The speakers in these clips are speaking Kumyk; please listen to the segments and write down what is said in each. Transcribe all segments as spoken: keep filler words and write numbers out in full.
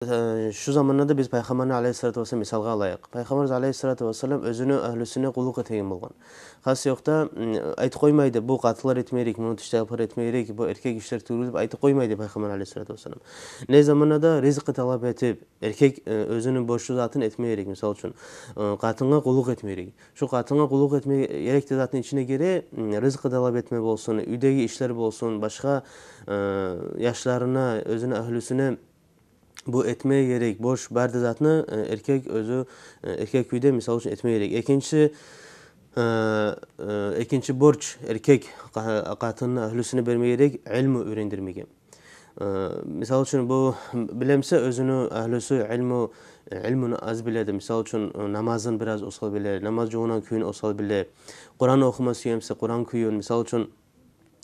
Э, шу заманда да биз Пайхаммарны алейгьиссалату вассалам мисалгъа алайыкъ. Пайхаммарыбыз алейгьиссалату вассалам оьзюню агьлюсюне къуллукъ этеген болгъан. Хас ёкъда, м, айтып къоймайды, бу къатынлар этме герек, муну тиштайпалар этме герек, бу эркек ишлер тюгюл деп айтып къоймайды Пайхаммар алейгьиссалату вассалам. Не заманда да ризкъы талап этип, эркек, э, оьзюню борчлу затын этме герек, мисал учун, э, къатынгъа къуллукъ этме герек. Шу къатынгъа къуллукъ этме герек де затны ичине гире, м, ризкъы талап этме болсун, уьйдеги ишлер болсун, башгъа, э, яшларына, оьзюню агьлюсюне бу этме герек, борч бары да затны, э, эркек оьзю, э, эркек кюйде, мисал учун, этме герек. Экинчи, э, э, экинчи борч эркек къа-, къатынны агьлюсюне берме герек илму уьйрендирмеге. Э, мисал учун, бу билемсе, оьзюню агьлюсю илму, э, илмуну аз биледи. Мисал учун, э, намазын бираз осал биле, намаз жувунагъан кюйюн осал биле. Къуран охума сюемсе, Къуран кюйюн, мисал учун,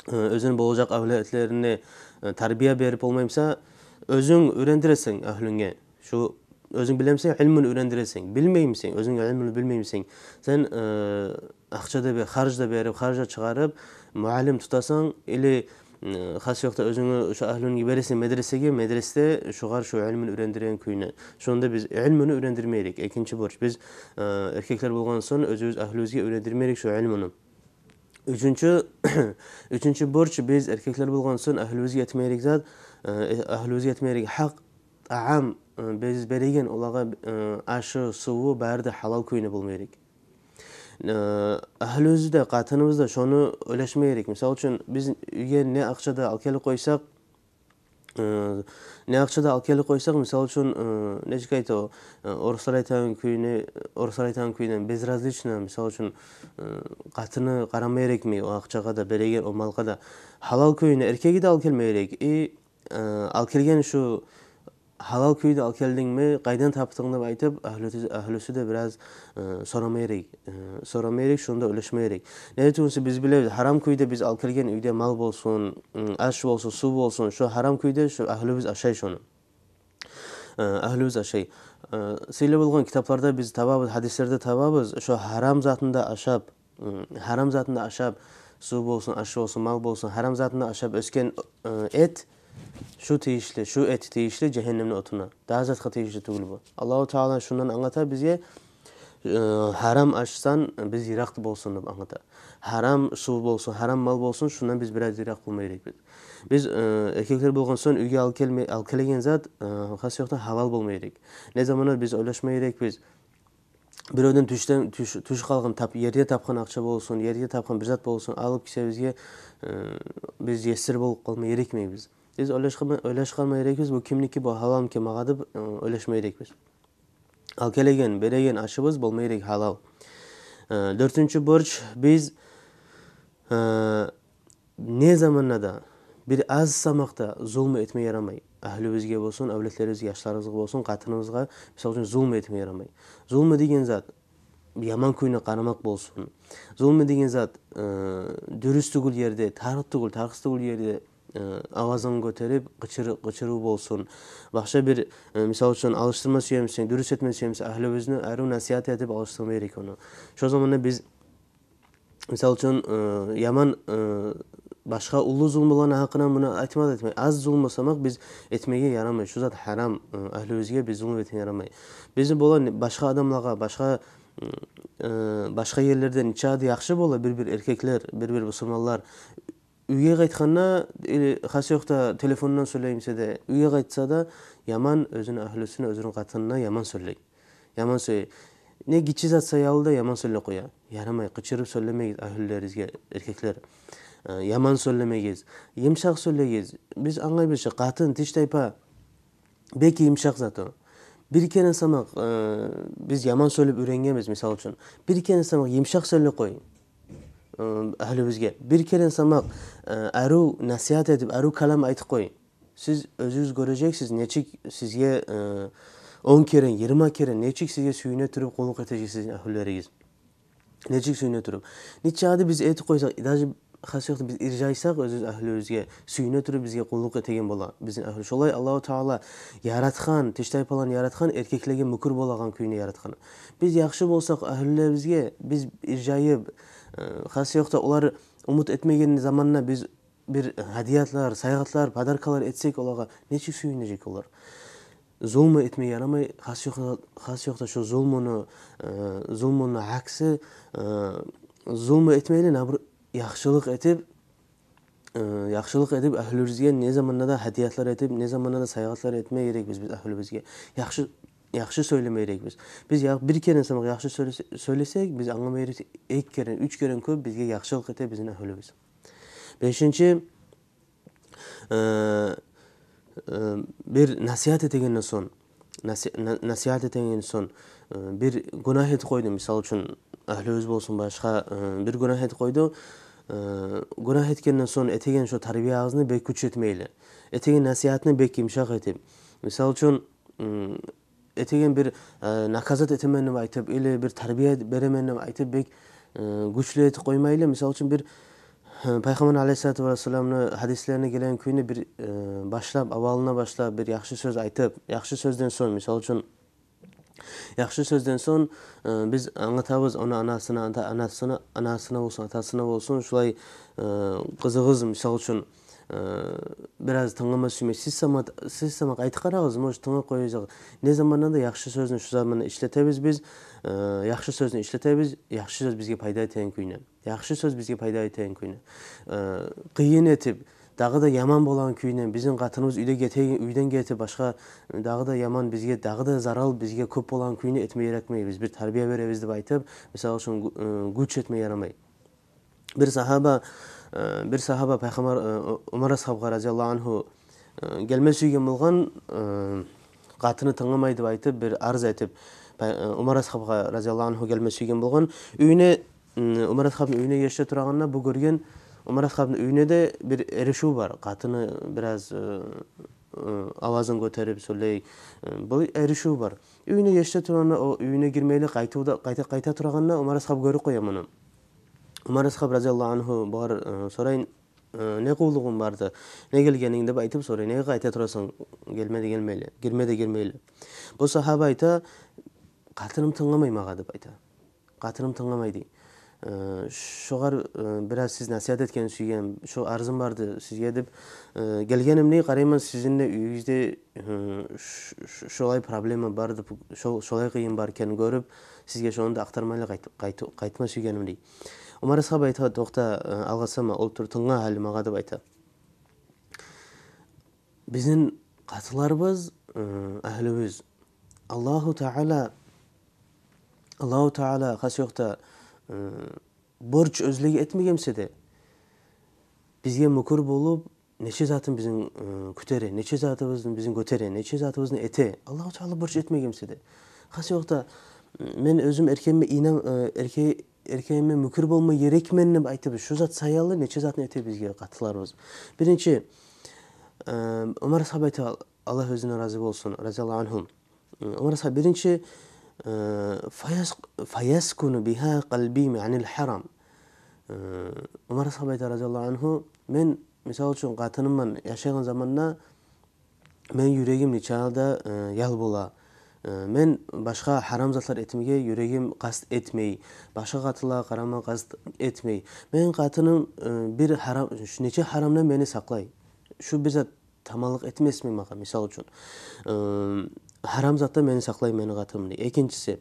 э, оьзюню болажакъ авлетлерине, э, тарбия берип болмаймса, оьзюнг уьйрендиресен агьлюнге. Шу оьзюнг билемсен, илмуну уьйрендиресен. Билмеймисен, оьзюнг илмуну билмеймисен, сен, э, акъча да бе-, харж да берип, харж да чыгъарып, муаллим тутасан, или, э, хас ёкъда оьзюнгню шу агьлюнге бересен медресеге, медресде шугъар шу илмуну уьйрендиреген кюйню. Шонда биз илмуну уьйрендирме герек. Экинчи борч. Биз, э, эркеклер болгъан сонг, оьзюбюз агьлюбюзге уьйрендирме герек шу илмуну. Уьчюнчю, уьчюнчю борч, биз эркеклер болгъан сонг агьлюбюзге этме герек зат, э, агьлюбюзге этме герек гьакъ, таам, э, биз береген олагъа, э, ашы, суву бары да гьалал кюйде болма герек. Э, агьлюбюз де, къатыныбыз да шону ойлашма герек. Мисал учун, биз уьйге не акъча да алып гелип къойсакъ, э, не акъча да алып гелип къойсакъ, мисал учун, э, нечик айта о, э, оруслар айтагъан кюйде, оруслар айтагъан кюйде безразлично, мисал учун, э, къатыны къарама герекмей о акъчагъа да, береген о малгъа да. Гьалал кюйде эркеги де алып гелме герек. И, э, алып гелген шу гьалал кюйде алып гелдингми, къайдан тапдынг деп айтып, агьлюсю, агьлюсю де бираз, э, сорама герек, э, сорама герек, шону да ойлашма герек. Неге тюгюл эсе, биз билебиз, гьарам кюйде биз алып гелген уьйде мал болсун, м, аш болсун, сув болсун, шо гьарам кюйде шо агьлюбюз ашай шону. Э, агьлюбюз ашай. Э, сыйлы болгъан китапларда биз табабыз, гьадислерде табабыз, шо гьарам затын да ашап, м, гьарам затын да ашап, сув болсун, аш болсун, мал болсун, гьарам затын да ашап оьсген, э, эт, шу тийишли, шу эт тийишли жагьаннемни отуна. Дагъы затгъа тийишли тюгюл бу. Аллагьу Таала шундан англата бизге, э, гьарам ашдан биз йыракъ болсун деп англата. Гьарам сув болсун, гьарам мал болсун, шундан биз бираз йыракъ болма герекбиз. Биз, э, эркеклер болгъан сонг уьйге алып гелме-, алып гелеген зат, э, хас ёкъда гьалал болма герек. Не заманда биз ойлашма герекбиз, биревден тюшден, тюш-, тюшюп къалгъан тап-, ерде тапгъан акъча болсун, ерде тапгъан бир зат болсун, алып кисебизге, э, биз есир болуп къалма герекмейбиз. Биз ойлашгъан-, ойлашгъан герекбиз, бу кимники, бу гьалалмы экен магъа деп, э, ойлашма герекбиз. Алып гелеген, береген ашыбыз болма герек гьалал. Э, дёртюнчю борч, биз, э, не заманда да бир аз сама да зулму этме ярамай. Агьлюбюзге болсун, авлетлерибизге, яшларыбызгъа болсун, къатыныбызгъа, мисал учун, зулму этме ярамай. Зулму деген зат, яман кюйде къарамакъ болсун. Зулму деген зат, э, дюрюс тюгюл ерде, тарыкъ тюгюл, тарыкъсыз тюгюл ерде, э, авазын гётерип, къычыр-, къычырыв болсун. Башгъа бир, э, мисал учун, алышдырма сюемисен, дюрюс этме сюемисен, агьлюбюзню арив насигьат этип алышдырма герек ону. Шо заманда биз, мисал учун, э, яман, э, башгъа уллу зулмуланы гьакъына муну айтма да этмей. Аз зулму сама биз этмеге ярамай. Шу зат гьарам, э, агьлюбюзге биз зулму этме ярамай. Биз бола башгъа адамлагъа, башгъа, м, э, башгъа ерлерден нече де яхшы бола бир-бир эркеклер, бир-бир бусурманлар. Уьйге къайтгъанда, или хас ёкъда телефондан сёйлеймисе де, уьйге къайтса да, яман оьзюню агьлюсюне, оьзюню къатынына яман сёйлей. Яман сёйлей. Не гиччи зат саялы да яман сёйлеп къоя. Ярамай, къычырып сёйлемегиз агьлюлеригизге, эркеклер. Э, яман сёйлемегиз. Йымышакъ сёйлегиз. Биз англайбыз чы, къатын, тиштайпа, бек йымышакъ зат о. Бир керен сама, э, биз яман сёйлеп уьйренгенбиз, мисал учун. Бир керен сама йымышакъ сёйлеп къой, э, агьлюбюзге. Бир керен сама, э, арив насигьат этип, арив калам айтып къой. Сиз оьзюгюз гёрежексиз, нечик сизге, э, он керен, йигирма керен, нечик сизге сююне туруп къуллукъ этежек сизин агьлюлеригиз. Нечик сююне туруп. Нече де биз этип къойсакъ, даже хас ёкъда биз иржайсакъ оьзюбюз агьлюбюзге, сююне туруп бизге къуллукъ этеген бола бизин агьлю. Шолай Аллагьу Таала яратгъан, тиштайпаланы яратгъан, эркеклеге мюкюр болагъан кюйде яратгъан. Биз яхшы болсакъ агьлюлерибизге, биз иржайып, э, хас ёкъда олар умут этмеген заманда биз бир гьадиятлар, сайгъатлар, подаркалар этсек олагъа, нечик сююнежек олар. Зулму этме ярамай, хас ёкъда, хас ёкъда шо зулмуну, э, зулмуну акси, э, зулму этмейли, набир яхшылыкъ этип, э, яхшылыкъ этип, агьлюбюзге не заманда да гьадиятлар этип, не заманда да савгъатлар этме герекбиз биз агьлюбюзге. Яхшы, яхшы сёйлеме герекбиз. Биз я-, бир керен сама яхшы сёйлесе-, сёйлесек, биз англама герек, эки керен, уьч керен кёп бизге яхшылыкъ эте бизин агьлюбюз. Бешинчи, э, э, бир насигьат этегенден сонг, наси-, на-, насигьат этегенден сонг, э, бир гюнагь этип къойду, мисал учун, агьлюбюз болсун, башгъа, э, бир гюнагь этип къойду. Э, гюнагь этгенден сонг этеген шо тарбиягъызны бек гюч этмейли. Этеген насигьатны бек йымышакъ этип. Мисал учун, м, этеген бир, э, наказат этемен деп айтып, или бир тарбия беремен деп айтып, бек, э, гючлю этип къоймайлы. Мисал учун, бир, э, Пайхаммар алейгьиссалату вассаламны гьадислерине гелген кюйде бир, э, башлап, аввалына башлап, бир яхшы сёз айтып, яхшы сёзден сонг, мисал учун, яхшы сёзден сонг, э, биз англатабыз ону анасына, ата-, анасына, анасына болсун, атасына болсун, шулай, э, къызыгъыз, мисал учун, э, бираз тынглама сюймей, сиз сама, сиз сама къайтып къарагъыз, может, тынглап къояжакъ. Не заманда да яхшы сёзню шу заманда ишлетебиз биз, э, яхшы сёзню ишлетебиз, яхшы сёз бизге пайда этеген кюйде. Яхшы сёз бизге пайда этеген кюйде. Э, къыйын этип, дагъы да яман болгъан кюйде, бизин къатыныбыз уьйде гете-, уьйден гетип, башгъа, дагъы да яман бизге, дагъы да зарал бизге кёп болгъан кюйде этме ярамай. Биз бир тарбия беребиз деп айтып, мисал учун, гю-, э, гюч этме ярамай. Бир сагьаба, э, бир сагьаба Пайхаммар, э, Умар асгьабгъа, разияллагьу ангьу, э, гелме сюйген болгъан, э, къатыны тынгламай деп айтып, бир арз этип, Пай-, э, Умар асгьабгъа, разияллагьу ангьу, гелме сюйген болгъан. Уьюне, м, Умар асгьабны уьюне гечип турагъанда, бу гёрген, Умар асгьабны уьюнде бир эришив бар. Къатыны бираз, э, э, авазын гётерип сёйлей, э, бу эришив бар. Уьюне гечип турагъанда, о уьюне гирмейли, къайтып да, къайта, къайта турагъанда, Умар асгьаб гёрюп къоя муну. Умар асгьаб, разияллагьу ангьу, бугъар, э, сорай: «Э, не къуллугъунг барды? Не гелгенинг?» — деп айтып сорай. «Неге къайта турасан? Гелме де гелмейли, гирме де гирмейли». Бу сагьаба айта: «Къатыным тынгламай магъа», — деп айта. «Къатыным тынгламай», — дей. «Э, шогъар, э, бираз сиз насигьат этген сюйгем, шо арзым барды сизге деп, э, гелгеним, — дей, — къарайман, сизин де уьюгюзде, э, ш-, ш-, шолай проблема бар деп, шо-, шолай къыйын бар экенин гёрюп, сизге шону да ахтармайлы къайт-, къайт-, къайтма сюйгеним», — дей. Умар асгьаб айта: «Токъта, э, алгъасама, олтур, тынгла гьали магъа», — деп айта. Бизин къатынларыбыз, э, агьлюбюз. Аллагьу Таала, Аллагьу Таала хас ёкъда, э, борч оьзлеге этмегенсе де, бизге мюкюр болуп, нече затын бизин, э, кютере, нече затыбызны бизин гётере, нече затыбызны эте. Аллагьу Таала борч этмегенсе де. Хас ёкъда, м, мен оьзюм эркегиме инан-, э, эрке-, эркегиме мюкюр болма герекмен деп айтып, шу зат саялы нече затны эте бизге къатынларыбыз. Биринчи, э, Умар асгьаб айта, Аллагь оьзюнден рази болсун, разияллагьу ангьу. Умар асгьаб биринчи, э, «Фаяс-, фаяскуну бигьа къалби анил гьарам». Э, Умар асгьаб айта, разияллагьу ангьу: «Мен, мисал учун, къатынымман яшайгъан заманда мени юрегим нечакъы да, э, ял бола. Э, мен башгъа гьарам затлар этмеге юрегим къаст этмей, башгъа къатынлагъа къарама къаст этмей. Мени къатыным, э, бир гьарам, ш-, нече гьарамдан мени сакълай. Шу бир зат таманлыкъ этмесми магъа, мисал учун. Э, гьарам затдан мени сакълай мени къатыным», — дей. Экинчиси,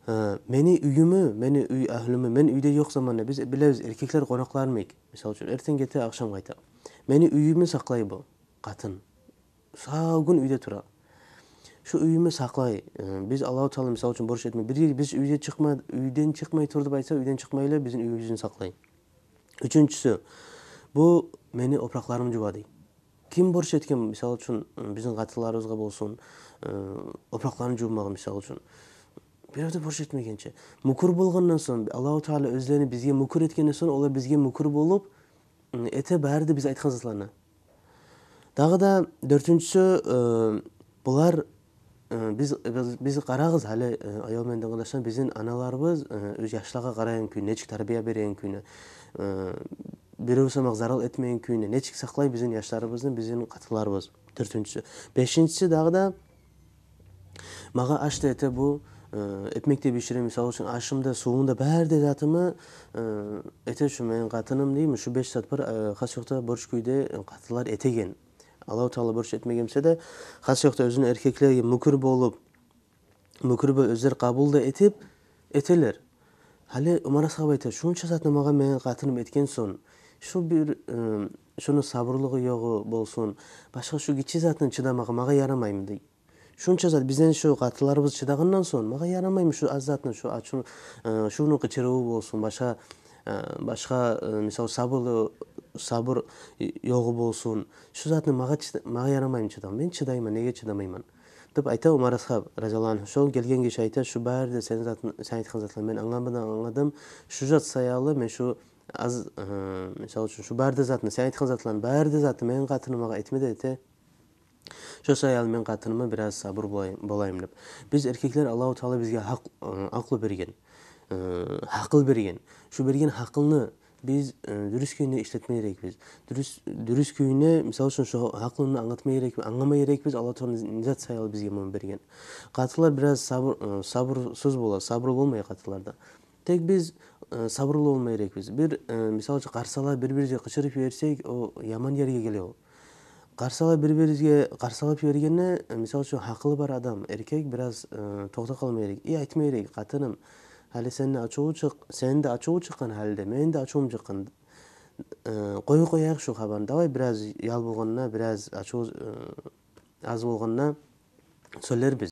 э, мени уьюмню, мени уьй агьлюмню, мен уьйде ёкъ заманда, биз билебиз, эркеклер къонакълар йимик, мисал учун, эртен гете, ахшам къайта. Мени уьюмню сакълай бу къатын. Сав гюн уьйде тура. Шу уьюмню сакълай. Э, биз, Аллагьу Таала, мисал учун, борч этме. Бир биз уьйден чыкъма-, уьйден чыкъмай тур деп айтса, уьйден чыкъмайлы, бизин уьюбюзню сакълай. Уьчюнчюсю, бу мени опуракъларымны жува, дей. Ким борч этген, мисал учун, бизин къатынларыбызгъа болсун, э, опуракъларын жувмагъа, мисал учун? Бирев де борч этмегенче. Мюкюр болгъандан сонг, Аллагьу Таала оьзлени бизге мюкюр этгенден сонг, олар бизге мюкюр болуп, э, эте бары да биз айтгъан затланы. Дагъы да дёртюнчюсю, э, булар, э, биз, биз, биз къарагъыз гьали, э, аявлу мени къардашларым, бизин аналарыбыз, э, оьз яшлагъа къарайгъан кюй, нечик тарбия береген кюйню, э, бирев сама зарал этмеген кюйню, нечик сакълай бизин яшларыбызны бизин къатынларыбыз. Дёртюнчюсю. Бешинчиси дагъы да, магъа аш да эте бу, э, экмек де бишире, мисал учун, ашым да, сувум да, бары да затымны, э, эте шу мени къатыным, дейми, шу беш зат бар, э, хас ёкъда борч кюйде, э, къатынлар этеген. Аллагьу Таала борч этмеген буса да, хас ёкъда оьзюню эркеклеге мюкюр болуп, мюкюр болуп, оьзлер къабул да этип, этелер. Гьали Умар асгьаб айта: «Шунча затны магъа мени къатыным этген сонг, шу бир, э, шуну сабурлугъу-ёгъу болсун, башгъа шу гиччи затны чыдамагъа магъа ярамаймы?» – дей. «Шунча зат, бизден шу къатынларыбыз чыдагъандан сонг, магъа ярамаймы шу аз затны, шу ачув, э, шуну къычырыву болсун, башгъа, э, башгъа, э, мисал, сабурлу, сабур ёгъу болсун. Шу затны магъа чыда-, магъа ярамаймы чыдамагъа? Мен чыдайман, неге чыдамайман?» – деп айта Умар асгьаб, разияллагьу ангьу. Шо гелген гиши айта: «Шу бары да сен затын, сен айтгъан затланы мен англамадан англадым. Шу зат саялы мен шу аз, э, мисал учун, шу бары да затны, сен айтгъан затланы, бары да затны мени къатыным магъа этмеди», – эте. «Шо саялы мен къатыныма бираз сабур болай-, болайым», – деп. Биз, эркеклер, Аллагьу Таала бизге гьакъ-, э, акъыл берген, э, гьакъыл берген. Шу берген гьакъылны биз, э, дюрюс кюйде ишлетме герекбиз. Дюрюс, дюрюс кюйде, мисал учун, шу гьакъылны англатма герекбиз, англама герекбиз, Аллагьу Таала не зат саялы бизге муну берген. Къатынлар бираз сабур, э, сабурсуз бола, сабур болмай къатынларда. Тек биз, э, сабурлу болма герекбиз. Бир, э, мисал учун, къарсалап, бир-бирибизге къычырып йиберсек, о яман ерге геле о. Къарсалап, бир-бирибизге къарсалап йибергенде, э, мисал учун, гьакъылы бар адам, эркек бираз, э, токътап къалма герек. И айтма герек: «Къатыным, гьали сени ачувунг чыкъ-, сени де ачувунг чыкъгъан, гьали де мени де ачувум чыкъгъан. Э, къоюп къояйыкъ шу хабарны. Давай, бираз ял болгъанда, бираз ачув, э, аз болгъанда сёйлербиз».